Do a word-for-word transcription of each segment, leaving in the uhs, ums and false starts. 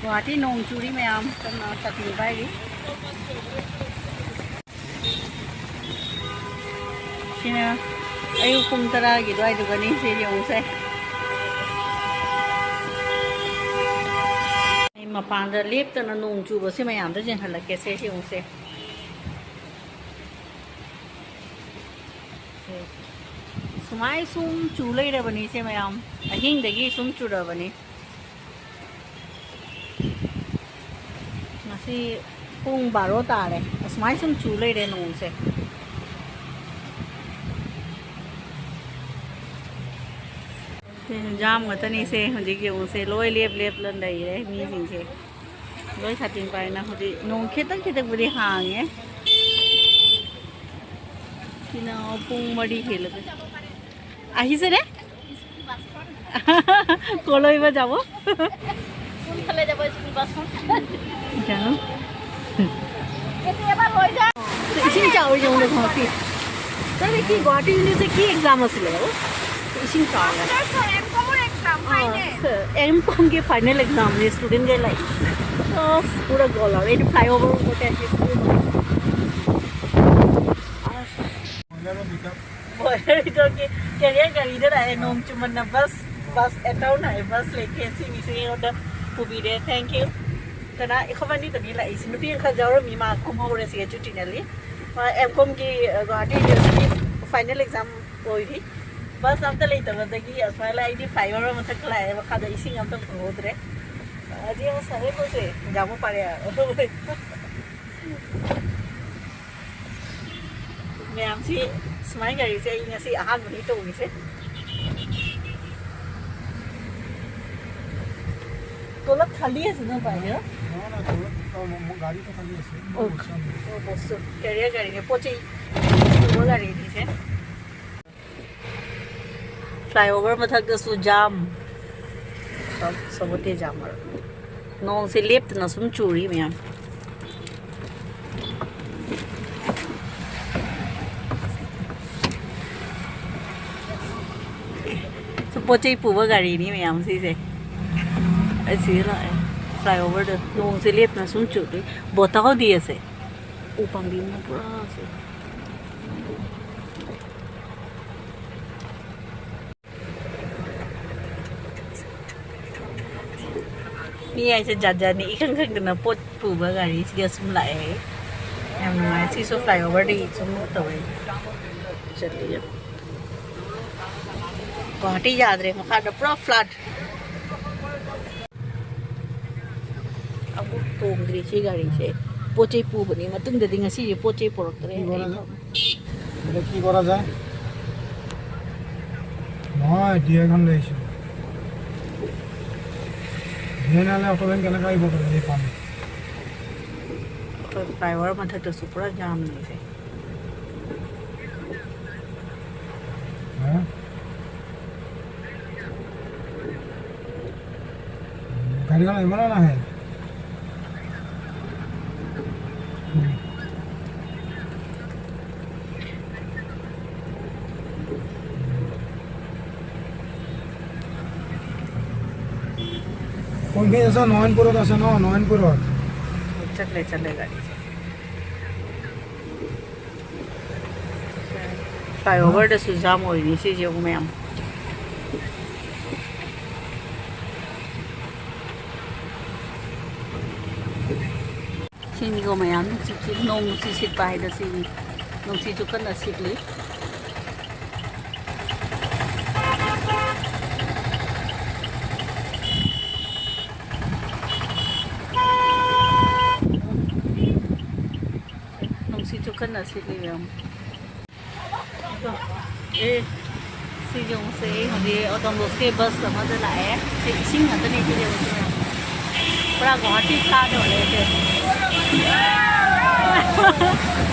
ꯒꯨꯋꯥꯍꯥꯇꯤ ꯅꯣꯡ ꯆꯨꯔꯤ ꯃꯌꯥꯝ, ꯀꯟꯅ ꯁꯥꯇꯤꯟ ꯄꯥꯏꯔꯤ꯫ ꯁꯤꯅ ꯑꯌꯨꯛ ꯄꯨꯡ ꯇꯔꯥꯒꯤ ꯑꯗꯨꯋꯥꯏꯗꯨꯒꯅꯤ ꯁꯤ ꯌꯦꯡꯉꯨꯁꯦ꯫ ꯑꯩ ꯃꯄꯥꯟꯗ ꯂꯦꯞꯇꯅ ꯅꯣꯡ ꯆꯨꯕꯁꯦ ꯃꯌꯥꯝꯗ ꯌꯦꯡꯍꯜꯂꯛꯀꯦ ꯁꯦ ꯌꯦꯡꯉꯨꯁꯦ꯫ ꯁꯨꯃꯥꯏ ꯁꯨꯝ ꯆꯨ ꯂꯩꯔꯕꯅꯤ ꯁꯦ ꯃꯌꯥꯝ, ꯑꯍꯤꯡꯗꯒꯤ ꯁꯨꯝ ꯆꯨꯔꯕꯅꯤ꯫ ꯉꯁꯤ ꯄꯨꯡ ꯕꯥꯔꯣ ꯇꯥꯔꯦ, ꯑꯁꯨꯃꯥꯏ ꯁꯨꯝ ꯆꯨ ꯂꯩꯔꯦ ꯅꯣꯡꯁꯦ꯫ ꯁꯦ ꯖꯥꯝ ꯉꯥꯛꯇꯅꯤ ꯁꯦ, ꯍꯧꯖꯤꯛ ꯌꯦꯡꯉꯨꯁꯦ, ꯂꯣꯏ ꯂꯦꯞ ꯂꯦꯞꯂ ꯂꯩꯔꯦ ꯃꯤꯁꯤꯡꯁꯦ꯫ ꯂꯣꯏ ꯁꯥꯇꯤꯟ ꯄꯥꯏꯅ ꯍꯧꯖꯤꯛ ꯅꯣꯡ ꯈꯤꯇꯪ ꯈꯤꯇꯪꯕꯨꯗꯤ ꯍꯥꯡꯉꯦ꯫ ꯁꯤꯅ ꯄꯨꯡ ꯃꯔꯤ ꯍꯦꯜꯂꯒ ꯑꯍꯤꯁꯦ ꯔꯦ? ꯀলইবা যাব? কোনফালে যাব স্কুল বাছখন? জানো। কেতিয়াবা লৈ যায়। ꯏꯁꯤꯡ ꯆꯥꯎꯔꯤ ꯌꯦꯡꯉꯨꯅꯦ ꯒꯨꯋꯥꯍꯥꯇꯤ꯫ ꯅꯪꯗꯤ ꯀꯤ ꯒꯨꯋꯥꯍꯥꯇꯤ ꯌꯨꯅꯤꯚꯔꯁꯤটি ꯀꯤ ꯑꯦꯛꯖꯥꯝ ꯑꯁꯤꯜꯂꯦꯕ? ꯏꯁꯤꯡ ꯆꯥꯎꯔꯦ꯫ ꯃꯥꯁꯇꯔꯁ ꯍꯣꯏ, M com exam final. M ꯀꯣꯝꯒꯤ ꯐꯥꯏꯅꯦꯜ ꯑꯦꯛꯖꯥꯝꯅꯦ ꯁ꯭ꯇꯨꯗꯦꯟꯒꯩ ꯂꯥꯛꯏ꯫ ꯑꯁ, ꯄꯨꯔꯥ ꯒꯣꯜ ꯑꯥꯎꯠ꯫ ꯑꯩꯗꯤ ꯐ꯭ꯂꯥꯏꯑꯣꯚꯔ ꯃꯊꯛꯇ ꯑꯦꯠꯂꯤꯁ ꯕꯣꯏꯂꯔ ꯃꯤꯇꯔ꯫ ꯕꯣꯏꯂꯔ ꯃꯤꯇꯔꯒꯤ ꯀꯦꯔꯤꯌꯔ ꯒꯥꯔꯤꯗ ꯂꯥꯛꯑꯦ, ꯅꯣꯡ ꯆꯨꯃꯟꯅ ꯕꯁ, ꯕꯁ ꯑꯦꯇꯥꯎ ꯂꯥꯛꯑꯦ, ꯕꯁ ꯂꯩꯇꯦ, ꯁꯤ ꯃꯤꯁꯦ ꯑꯩꯉꯣꯟꯗ ꯄꯨꯕꯤꯔꯦ, thank you꯫ ꯀꯅꯥ, ꯑꯩꯈꯣꯏꯕꯥꯅꯤꯗꯅꯤ ꯂꯥꯛꯏꯁꯦ, ꯅꯨꯄꯤ ꯑꯃꯈꯛ ꯌꯥꯎꯔꯝꯃꯤ, ꯃꯥ ꯀꯨꯝꯍꯧꯔꯦ ꯁꯤꯒ ꯆꯨꯇꯤꯅꯦꯜꯂꯤ꯫ ꯃꯥ ꯑꯦꯝ ꯀꯣꯝꯒꯤ, ꯑ, ꯒꯨꯋꯥꯍꯥꯇꯤ ꯌꯨꯅꯤꯚꯔꯁꯤꯇꯤ ꯐꯥꯏꯅꯦꯜ ꯑꯦꯛꯖꯥꯝ ꯑꯣꯏꯔꯤ꯫ ꯕꯁ ꯑꯝꯇ ꯂꯩꯇꯕꯗꯒꯤ ꯑꯁꯨꯃꯥꯏꯅ ꯂꯥꯛꯑꯦ꯫ ꯑꯩꯗꯤ ꯐ꯭ꯂꯥꯏꯑꯣꯚꯔ ꯃꯊꯛꯇ ꯂꯥꯛꯑꯦ, ꯃꯈꯥꯗ ꯏꯁꯤꯡ ꯑꯝꯇ ꯐꯪꯍꯧꯗ꯭ꯔꯦ꯫ ꯑꯗꯤ ꯌꯥꯝ ꯁꯥꯟꯅꯩ ꯄꯣꯠꯁꯦ, ꯌꯥꯝꯕ ꯄꯥꯔꯦ꯫ ꯃꯌꯥꯝꯁꯤ ꯁꯨꯃꯥꯏꯅ ꯒꯥꯔꯤꯁꯦ ꯑꯩ ꯉꯁꯤ ꯑꯍꯥꯟꯕꯅꯤ ꯇꯣꯡꯉꯤꯁꯦ꯫ ꯇꯣꯂꯞ ꯈꯥꯂꯤ ꯑꯁꯤ ꯅ ꯄꯥꯏꯅ? ꯅꯣ, ꯅꯣ, ꯇꯣꯂꯞ, ꯑ, ꯃ-, ꯃ-, ꯒꯥꯔꯤ ꯈꯛ ꯈꯥꯂꯤ ꯑꯁꯤ꯫ ꯑꯣ, ꯕꯁ ꯑꯃ꯫ ꯑꯣ, ꯕꯁꯁꯨ꯫ ꯀꯦꯔꯤꯌꯔ ꯒꯥꯔꯤꯅꯦ, ꯄꯣꯠ ꯆꯩ ꯄꯨꯕ ꯒꯥꯔꯤꯅꯤꯁꯦ꯫ ꯐ꯭ꯂꯥꯏꯑꯣꯚꯔ ꯃꯊꯛꯇꯁꯨ ꯖꯥꯝ꯫ ꯁꯣ-, ꯁꯣꯕꯣꯇꯦ ꯖꯥꯝ ꯑꯣꯏꯔꯣ꯫ ꯅꯣꯡꯁꯦ ꯂꯦꯞꯇꯅ ꯁꯨꯝ ꯆꯨꯔꯤ ꯃꯌꯥꯝ꯫ ꯁꯨꯝ ꯄꯣꯠ ꯆꯩ ꯄꯨꯕ ꯒꯥꯔꯤꯅꯤ ꯃꯌꯥꯝ ꯁꯤꯁꯦ꯫ ꯑꯁꯤꯗ ꯂꯥꯛꯑꯦ꯫ ꯐ꯭ꯂꯥꯏꯑꯣꯚꯔꯗ ꯅꯣꯡꯁꯦ ꯂꯦꯞꯇꯅ ꯁꯨꯝ ꯆꯨꯗꯣꯏ꯫ ꯕꯣꯠ ꯊꯧꯍꯧꯗꯦ ꯑꯁꯦ꯫ ꯎ ꯄꯥꯝꯕꯤ ꯑꯃ ꯄꯨꯔꯥ ꯁꯦ꯫ ꯃꯤ ꯍꯥꯏꯁꯦ ꯖꯥꯠ ꯖꯥꯠꯅꯤ, ꯏꯈꯪ ꯈꯪꯗꯅ ꯄꯣꯠ ꯄꯨꯕ ꯒꯥꯔꯤꯁꯤꯒ ꯁꯨꯝ ꯂꯥꯛꯑꯦ꯫ ꯌꯥꯝ ꯅꯨꯡꯉꯥꯏ꯫ ꯁꯤꯁꯨ ꯐ꯭ꯂꯥꯏꯑꯣꯚꯔꯗꯒꯤ ꯁꯨꯝ ꯇꯧꯋꯦ꯫ ꯆꯠꯂꯤ꯫ ꯒꯨꯍꯥꯇꯤ ꯌꯥꯗ꯭ꯔꯦ, ꯃꯈꯥꯗ ꯄꯨꯔꯥ ꯐ꯭ꯂꯠ꯫ ꯑꯃꯨꯛ ꯇꯣꯡꯗ꯭ꯔꯤ ꯁꯤ ꯒꯥꯔꯤꯁꯦ꯫ ꯄꯣꯠ ꯆꯩ ꯄꯨꯕꯅꯤ, ꯃꯇꯨꯡꯗꯗꯤ ꯉꯁꯤꯁꯦ ꯄꯣꯠ ꯆꯩ ꯄꯨꯔꯛꯇ꯭ꯔꯦ꯫ কি বলা যায়? এটা কি করা যায়? নহয়, ডি এখন লৈ আহিছোঁ। ডি নালে অকণমান কেনেকৈ আহিব পাৰে এই পানী? ꯑꯩꯈꯣꯏ ꯐ꯭ꯂꯥꯏꯑꯣꯚꯔ ꯃꯊꯛꯇꯁꯨ ꯄꯨꯔꯥ ꯖꯥꯝꯅꯤꯁꯦ꯫ ꯍꯥ? গাড়ীখন আহিব নে নাহে? কোনখিনিত আছে? নয়নপুৰত আছে ন? নয়নপুৰত। ꯆꯠꯂꯦ, ꯆꯠꯂꯦ ꯒꯥꯔꯤꯁꯦ꯫ ꯐ꯭ꯂꯥꯏꯑꯣꯚꯔꯗꯁꯨ ꯖꯥꯝ ꯑꯣꯏꯔꯤ ꯁꯤꯁꯦ ꯑꯃꯨꯛ ꯃꯌꯥꯝ꯫ ꯁꯤꯅꯤꯀꯣ ꯃꯌꯥꯝ ꯅꯨꯡꯁꯤꯠꯁꯤ, ꯅꯣꯡ ꯅꯨꯡꯁꯤꯠ ꯁꯤꯠꯄ ꯍꯥꯏꯗꯣ ꯁꯤꯅꯤ꯫ ꯅꯨꯡꯁꯤꯠꯁꯨ ꯀꯟꯅ ꯁꯤꯠꯂꯤ꯫ ꯅꯨꯡꯁꯤꯠꯁꯨ ꯀꯟꯅ ꯁꯤꯠꯂꯤ ꯌꯦꯡꯉꯨ꯫ ꯑꯦ, ꯁꯤꯁꯦ ꯑꯃꯨꯛꯁꯦ ꯑꯩ ꯍꯧꯖꯤꯛ ꯑꯣꯇꯣꯅꯣꯃꯁꯀꯤ ꯕꯁ ꯑꯃꯗ ꯂꯥꯛꯑꯦ꯫ ꯁꯤ ꯏꯁꯤꯡ ꯉꯥꯛꯇꯅꯦ ꯁꯤꯗꯤ ꯑꯃꯨꯛꯁꯦ꯫ ꯄꯨꯔꯥ ꯒꯨꯍꯥꯇꯤ ꯐ꯭ꯂꯥꯠ ꯑꯣꯏꯔꯦ ꯁꯦ꯫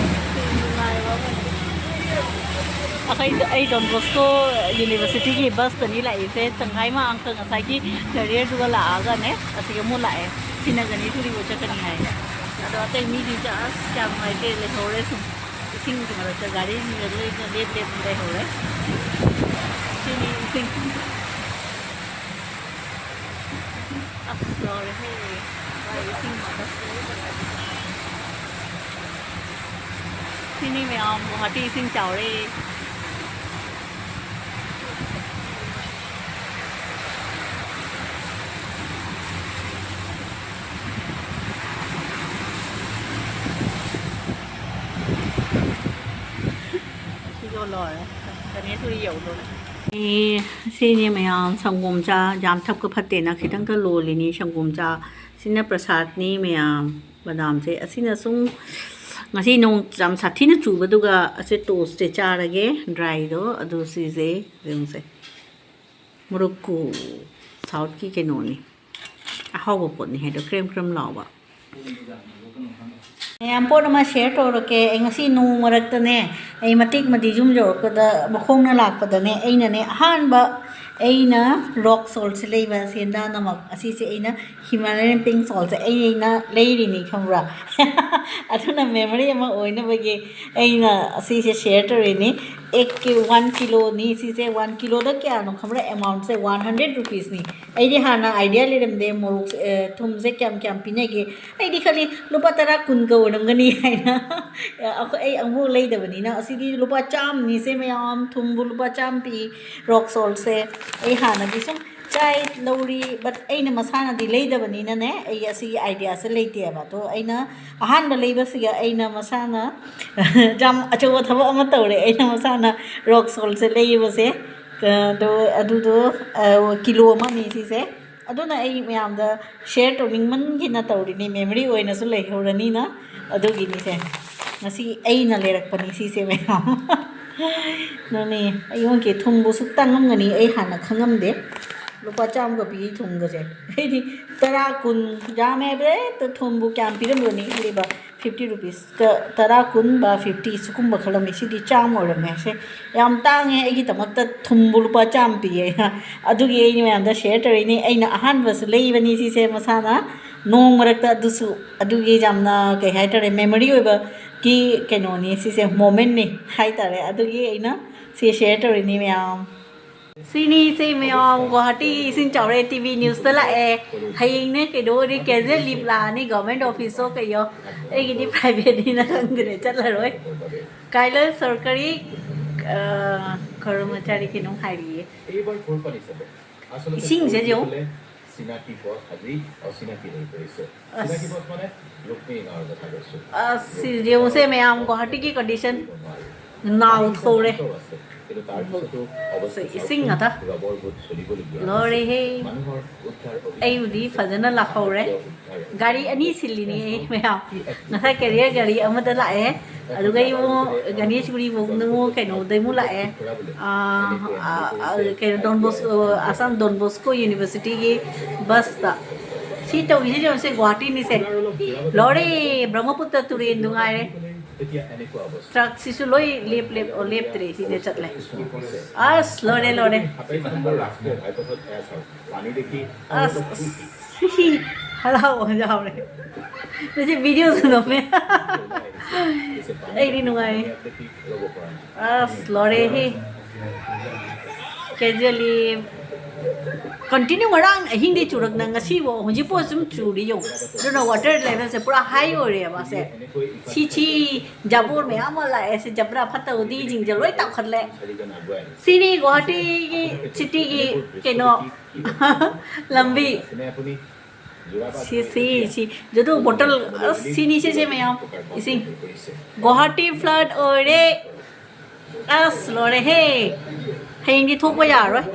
ꯑꯩꯈꯣꯏ, ꯑꯩ ꯗꯣꯟ ꯕꯣꯁꯀꯣ ꯌꯨꯅꯤꯚꯔꯁꯤꯇꯤꯒꯤ ꯕꯁꯇꯅꯤ ꯂꯥꯛꯏꯁꯦ꯫ ꯇꯪꯈꯥꯏ ꯑꯃ ꯑꯪꯀꯜ ꯉꯁꯥꯏꯒꯤ ꯀꯦꯔꯤꯌꯔꯗꯨꯒ ꯂꯥꯛꯑꯒꯅꯦ, ꯑꯁꯤꯒ ꯑꯃꯨꯛ ꯂꯥꯛꯑꯦ꯫ ꯁꯤꯅꯒꯅꯤ ꯊꯨꯔꯤꯕꯨ ꯆꯠꯀꯅꯤ ꯍꯥꯏ꯫ ꯑꯗꯣ ꯑꯇꯩ ꯃꯤꯗꯤ ꯑꯁ ꯌꯥꯝ ꯅꯨꯡꯉꯥꯏꯇꯦ, ꯂꯩꯍꯧꯔꯦ ꯁꯨꯝ꯫ ꯏꯁꯤꯡꯒꯤ ꯃꯔꯛꯇ ꯒꯥꯔꯤꯁꯤꯡꯁꯦ ꯂꯣꯏꯅ ꯂꯦꯞ ꯂꯦꯞꯅ ꯂꯩꯍꯧꯔꯦ꯫ ꯁꯤꯅꯤ ꯏꯁꯤꯡ꯫ ꯑꯁ, ꯂꯣꯏꯔꯦꯍꯦ꯫ ꯚꯥꯏ, ꯏꯁꯤꯡ ꯃꯊꯛꯇ ꯁꯤꯅꯤ ꯃꯌꯥꯝ, ꯒꯨꯍꯥꯇꯤ ꯏꯁꯤꯡ ꯆꯥꯎꯔꯦ꯫ ꯁꯤꯁꯨ ꯂꯣꯏꯔꯦ꯫ ꯒꯅꯦꯁ ꯍꯣꯏ ꯌꯧꯗꯣꯔꯦ꯫ ꯑꯦ, ꯁꯤꯅꯤ ꯃꯌꯥꯝ, ꯁꯪꯒꯣꯝ ꯆꯥ, ꯌꯥꯝ ꯊꯛꯄ ꯐꯠꯇꯦꯅ ꯈꯤꯇꯪꯈꯛ ꯂꯣꯜꯂꯤꯅꯤ ꯁꯪꯒꯣꯝ ꯆꯥ꯫ ꯁꯤꯅ ꯄ꯭ꯔꯁꯥꯗꯅꯤ ꯃꯌꯥꯝ, ꯕꯗꯥꯝꯁꯦ꯫ ꯑꯁꯤꯅ ꯁꯨꯝ ꯉꯁꯤ ꯅꯣꯡ ꯌꯥꯝ ꯁꯥꯊꯤꯅ ꯆꯨꯕꯗꯨꯒ ꯑꯁꯤ ꯇꯣꯁꯁꯦ ꯆꯥꯔꯒꯦ, ꯗ꯭ꯔꯥꯏꯗꯣ꯫ ꯑꯗꯨ ꯁꯤꯁꯦ ꯌꯦꯡꯉꯨꯁꯦ, ꯃꯣꯔꯣꯛꯀꯣ, ꯁꯥꯎꯠꯀꯤ ꯀꯩꯅꯣꯅꯤ, ꯑꯍꯥꯎꯕ ꯄꯣꯠꯅꯤ ꯍꯥꯏꯗꯣ, ꯀ꯭ꯔꯦꯝ ꯀ꯭ꯔꯦꯝ ꯂꯥꯎꯕ꯫ ꯃꯌꯥꯝ ꯄꯣꯠ ꯑꯃ ꯁꯤꯌꯔ ꯇꯧꯔꯛꯀꯦ꯫ ꯑꯩ ꯉꯁꯤ ꯅꯣꯡ ꯃꯔꯛꯇꯅꯦ, ꯑꯩ ꯃꯇꯦꯛ ꯃꯗꯤ ꯌꯨꯝ ꯌꯧꯔꯛꯄꯗ, ꯃꯈꯣꯡꯅ ꯂꯥꯛꯄꯗꯅꯦ, ꯑꯩꯅꯅꯦ ꯑꯍꯥꯟꯕ ꯑꯩꯅ ꯔꯣꯛ ꯁꯣꯜꯠꯁꯦ ꯂꯩꯕ, ꯁꯦꯟꯗꯥꯅꯃꯛ꯫ ꯑꯁꯤꯁꯦ ꯑꯩꯅ ꯍꯤꯃꯥꯂꯌꯟ ꯄꯤꯡ ꯁꯣꯜꯠꯁꯦ ꯑꯩ, ꯑꯩꯅ ꯂꯩꯔꯤꯅꯤ, ꯈꯪꯕ꯭ꯔꯥ? ꯑꯗꯨꯅ ꯃꯦꯃꯣꯔꯤ ꯑꯃ ꯑꯣꯏꯅꯕꯒꯤ ꯑꯩꯅ ꯑꯁꯤꯁꯦ ꯁꯤꯌꯔ ꯇꯧꯔꯤꯅꯤ꯫ ꯑꯦꯛ ꯀꯦ ꯋꯥꯟ ꯀꯤꯂꯣꯅꯤ ꯁꯤꯁꯦ꯫ ꯋꯥꯟ ꯀꯤꯂꯣꯗ ꯀꯌꯥꯅꯣ ꯈꯪꯕ꯭ꯔꯥ? ꯑꯦꯃꯥꯎꯟꯁꯦ ꯋꯥꯟ ꯍꯟꯗ꯭ꯔꯦꯠ ꯔꯨꯄꯤꯁꯅꯤ꯫ ꯑꯩꯗꯤ ꯍꯥꯟꯅ ꯑꯥꯏꯗꯤꯌꯥ ꯂꯩꯔꯝꯗꯦ ꯃꯣꯔꯣꯛꯁꯦ, ꯑ, ꯊꯨꯝꯁꯦ ꯀꯌꯥꯝ ꯀꯌꯥꯝ ꯄꯤꯅꯒꯦ꯫ ꯑꯩꯗꯤ ꯈꯜꯂꯤ ꯂꯨꯄꯥ ꯇꯔꯥ ꯀꯨꯟꯒ ꯑꯣꯏꯔꯝꯒꯅꯤ ꯍꯥꯏꯅ꯫ ꯑꯩꯈꯣꯏ, ꯑꯩ ꯑꯃꯨꯛ ꯂꯩꯗꯕꯅꯤꯅ꯫ ꯑꯁꯤꯗꯤ ꯂꯨꯄꯥ ꯆꯥꯝꯃꯅꯤꯁꯦ ꯃꯌꯥꯝ, ꯊꯨꯝꯕꯨ ꯂꯨꯄꯥ ꯆꯥꯝꯃ ꯄꯤ꯫ ꯔꯣꯛ ꯁꯣꯜꯠꯁꯦ ꯑꯩ ꯍꯥꯟꯅꯗꯤ ꯁꯨꯝ ꯆꯥꯏ, ꯂꯧꯔꯤ, but ꯑꯩꯅ ꯃꯁꯥꯅꯗꯤ ꯂꯩꯗꯕꯅꯤꯅꯅꯦ, ꯑꯩ ꯑꯁꯤꯒꯤ ꯑꯥꯏꯗꯤꯌꯥꯁꯦ ꯂꯩꯇꯦꯕ꯫ ꯑꯗꯣ ꯑꯩꯅ ꯑꯍꯥꯟꯕ ꯂꯩꯕꯁꯤꯒ ꯑꯩꯅ ꯃꯁꯥꯅ ꯌꯥꯝ ꯑꯆꯧꯕ ꯊꯕꯛ ꯑꯃ ꯇꯧꯔꯦ꯫ ꯑꯩꯅ ꯃꯁꯥꯅ ꯔꯣꯛ ꯁꯣꯜꯠꯁꯦ ꯂꯩꯕꯁꯦ, ꯑꯗꯣ ꯑꯗꯨꯗꯣ, ꯑ, ꯀꯤꯂꯣ ꯑꯃꯅꯤ ꯁꯤꯁꯦ꯫ ꯑꯗꯨꯅ ꯑꯩ ꯃꯌꯥꯝꯗ ꯁꯤꯌꯔ ꯇꯧꯅꯤꯡꯃꯟꯒꯤꯅ ꯇꯧꯔꯤꯅꯤ, ꯃꯦꯃꯣꯔꯤ ꯑꯣꯏꯅꯁꯨ ꯂꯩꯍꯧꯔꯅꯤꯅ꯫ ꯑꯗꯨꯒꯤꯅꯤꯁꯦ, ꯉꯁꯤ ꯑꯩꯅ ꯂꯩꯔꯛꯄꯅꯤ ꯁꯤꯁꯦ ꯃꯌꯥꯝ꯫ ꯅꯣꯅꯦ, ꯑꯩꯉꯣꯟꯒꯤ ꯊꯨꯝꯕꯨ ꯁꯨꯛ ꯇꯥꯡꯉꯝꯒꯅꯤ ꯑꯩ ꯍꯥꯟꯅ ꯈꯪꯉꯝꯗꯦ꯫ ꯂꯨꯄꯥ ꯆꯥꯝꯃꯒ ꯄꯤꯒꯤ ꯊꯨꯝꯒꯁꯦ꯫ ꯑꯩꯗꯤ ꯇꯔꯥ, ꯀꯨꯟ ꯌꯥꯝꯃꯦ ꯍꯥꯏꯕꯗ ꯍꯦꯛꯇ ꯊꯨꯝꯕꯨ ꯀꯌꯥꯝ ꯄꯤꯔꯝꯒꯅꯤ ꯈꯜꯂꯤꯕ? ꯐꯤꯐꯇꯤ ꯔꯨꯄꯤꯁꯀ, ꯇꯔꯥ, ꯀꯨꯟ ꯕꯥ ꯐꯤꯐꯇꯤ ꯁꯤꯒꯨꯝꯕ ꯈꯜꯂꯝꯃꯤ꯫ ꯁꯤꯗꯤ ꯆꯥꯝꯃ ꯑꯣꯏꯔꯝꯃꯦ꯫ ꯁꯦ ꯌꯥꯝ ꯇꯥꯡꯉꯦ, ꯑꯩꯒꯤꯗꯃꯛꯇ ꯊꯨꯝꯕꯨ ꯂꯨꯄꯥ ꯆꯥꯝꯃ ꯄꯤꯌꯦ꯫ ꯑꯗꯨꯒꯤ ꯑꯩꯅ ꯃꯌꯥꯝꯗ ꯁꯤꯌꯔ ꯇꯧꯔꯤꯅꯤ꯫ ꯑꯩꯅ ꯑꯍꯥꯟꯕꯁꯨ ꯂꯩꯕꯅꯤ ꯁꯤꯁꯦ ꯃꯁꯥꯅ, ꯅꯣꯡ ꯃꯔꯛꯇ꯫ ꯑꯗꯨꯁꯨ ꯑꯗꯨꯒꯤ ꯌꯥꯝꯅ, ꯀꯩ ꯍꯥꯏꯇꯥꯔꯦ, ꯃꯦꯃꯣꯔꯤ ꯑꯣꯏꯕꯒꯤ ꯀꯩꯅꯣꯅꯤ ꯁꯤꯁꯦ, ꯃꯣꯃꯦꯟꯅꯤ ꯍꯥꯏꯇꯥꯔꯦ꯫ ꯑꯗꯨꯒꯤ ꯑꯩꯅ ꯁꯤ ꯁꯤꯌꯔ ꯇꯧꯔꯤꯅꯤ ꯃꯌꯥꯝ꯫ ꯁꯤꯅꯤ ꯁꯦ ꯃꯌꯥꯝ, ꯒꯨꯋꯥꯍꯥꯇꯤ ꯏꯁꯤꯡ ꯆꯥꯎꯔꯦ, ꯇꯤ ꯚꯤ ꯅ꯭ꯌꯨꯁꯇ ꯂꯥꯛꯑꯦ꯫ ꯍꯌꯦꯡꯅꯦ ꯀꯩꯗꯧꯔꯤ, ꯀꯦꯖꯨꯋꯦꯜ ꯂꯤꯞ ꯂꯥꯛꯑꯅꯤ, ꯒꯚꯔꯟꯃꯦꯟꯠ ꯑꯣꯐꯤꯁ ꯑꯣ ꯀꯩꯌꯣ꯫ ꯑꯩꯒꯤꯗꯤ ꯄ꯭ꯔꯥꯏꯚꯦꯠꯅꯤꯅ ꯈꯪꯗ꯭ꯔꯦ, ꯆꯠꯂꯔꯣꯏ꯫ ꯀꯥꯏꯂ ꯁꯔꯀꯥꯔꯤ, ꯑ, ꯀꯔꯃꯆꯥꯔꯤ ꯀꯩꯅꯣꯝ ꯍꯥꯏꯔꯤꯌꯦ꯫ ꯏꯁꯤꯡꯁꯦ ꯌꯦꯡꯉꯨ꯫ ꯑꯁ꯫ ꯑꯁ, ꯁꯤ ꯌꯦꯡꯉꯨꯁꯦ ꯃꯌꯥꯝ, ꯒꯨꯋꯥꯍꯥꯇꯤꯒꯤ ꯀꯟꯗꯤꯁꯟ꯫ ꯅꯥꯎ ꯊꯧꯔꯦ꯫ ꯁꯤ ꯏꯁꯤꯡ ꯉꯥꯛꯇ꯫ ꯂꯣꯏꯔꯦꯍꯦ꯫ ꯑꯩꯕꯨꯗꯤ ꯐꯖꯅ ꯂꯥꯛꯍꯧꯔꯦ꯫ ꯒꯥꯔꯤ ꯑꯅꯤ ꯁꯤꯜꯂꯤꯅꯤ ꯑꯩ ꯃꯌꯥꯝ꯫ ꯉꯁꯥꯏ ꯀꯦꯔꯤꯌꯔ ꯒꯥꯔꯤ ꯑꯃꯗ ꯂꯥꯛꯑꯦ꯫ ꯑꯗꯨꯒ ꯏꯕꯨꯡꯉꯣ ꯒꯅꯦꯁꯒꯨꯔꯤꯕꯨꯛ ꯅꯉꯣ ꯀꯩꯅꯣꯗꯩꯃꯨꯛ ꯂꯥꯛꯑꯦ꯫ ꯑꯥ, ꯑꯥ, ꯑꯥ, ꯀꯩꯅꯣ, ꯗꯣꯟ ꯕꯣꯁ-, ꯑꯥ, ꯑꯁꯥꯝ ꯗꯣꯟ ꯕꯣꯁꯀꯣ ꯌꯨꯅꯤꯚꯔꯁꯤꯇꯤꯒꯤ ꯕꯁꯇ꯫ ꯁꯤ ꯇꯧꯔꯤꯁꯦ ꯌꯦꯡꯉꯨꯁꯦ, ꯒꯨꯋꯥꯍꯥꯇꯤꯅꯤꯁꯦ꯫ ꯂꯣꯏꯔꯦ, ꯕ꯭ꯔꯍ꯭ꯃꯄꯨꯇ꯭ꯔ ꯇꯨꯔꯦꯟꯗꯨ ꯉꯥꯏꯔꯦ꯫ ꯇ꯭ꯔꯛꯁꯤꯁꯨ ꯂꯣꯏ ꯂꯦꯞ, ꯂꯦꯞ, ꯑꯣ, ꯂꯦꯞꯇ꯭ꯔꯦ, ꯁꯤꯗ ꯆꯠꯂꯦ꯫ ꯑꯁ, ꯂꯣꯏꯔꯦ, ꯂꯣꯏꯔꯦ꯫ ꯑꯁ, ꯑꯁ, ꯍꯔꯥꯎꯕ ꯌꯥꯎꯔꯦ꯫ ꯅꯁꯤ ꯚꯤꯗꯤꯑꯣꯁꯨ ꯅꯝꯃꯦ꯫ ꯑꯩꯗꯤ ꯅꯨꯡꯉꯥꯏꯌꯦ꯫ ꯑꯁ, ꯂꯣꯏꯔꯦꯍꯦ꯫ ꯀꯦꯖꯨꯋꯦꯜꯂꯤ ꯀꯟꯇꯤꯅ꯭ꯌꯨ ꯉꯔꯥꯡ ꯑꯍꯤꯡꯗꯩ ꯆꯨꯔꯛꯅ ꯉꯁꯤꯐꯥꯎ ꯍꯧꯖꯤꯛꯐꯥꯎ ꯁꯨꯝ ꯆꯨꯔꯤ ꯌꯦꯡꯉꯨ꯫ ꯑꯗꯨꯅ ꯋꯥꯇꯔ ꯂꯦꯚꯦꯜꯁꯦ ꯄꯨꯔꯥ ꯍꯥꯏ ꯑꯣꯏꯔꯦꯕ ꯁꯦ꯫ ꯁꯤ, ꯁꯤ ꯖꯥꯕꯣꯔ ꯃꯌꯥꯝ ꯑꯃ ꯂꯥꯛꯑꯦ꯫ ꯁꯤ ꯖꯕ꯭ꯔꯥ ꯐꯠꯇꯕꯗꯤꯁꯤꯡꯁꯦ ꯂꯣꯏ ꯇꯥꯎꯈꯠꯂꯦ꯫ ꯁꯤꯅꯤ ꯒꯨꯋꯥꯍꯥꯇꯤꯒꯤ ꯁꯤꯇꯤꯒꯤ ꯀꯩꯅꯣ ꯂꯝꯕꯤ꯫ ꯁꯤ, ꯁꯤ, ꯁꯤ꯫ ꯖꯨꯗꯨ ꯕꯣꯇꯜ, ꯑꯁ, ꯁꯤꯅꯤ ꯁꯤꯁꯦ ꯃꯌꯥꯝ꯫ ꯏꯁꯤꯡ꯫ ꯒꯨꯋꯥꯍꯥꯇꯤ ꯐ꯭ꯂꯠ ꯑꯣꯏꯔꯦ꯫ ꯑꯁ, ꯂꯣꯏꯔꯦꯍꯦ꯫ ꯍꯌꯦꯡꯗꯤ ꯊꯣꯛꯄ ꯌꯥꯔꯔꯣꯏ꯫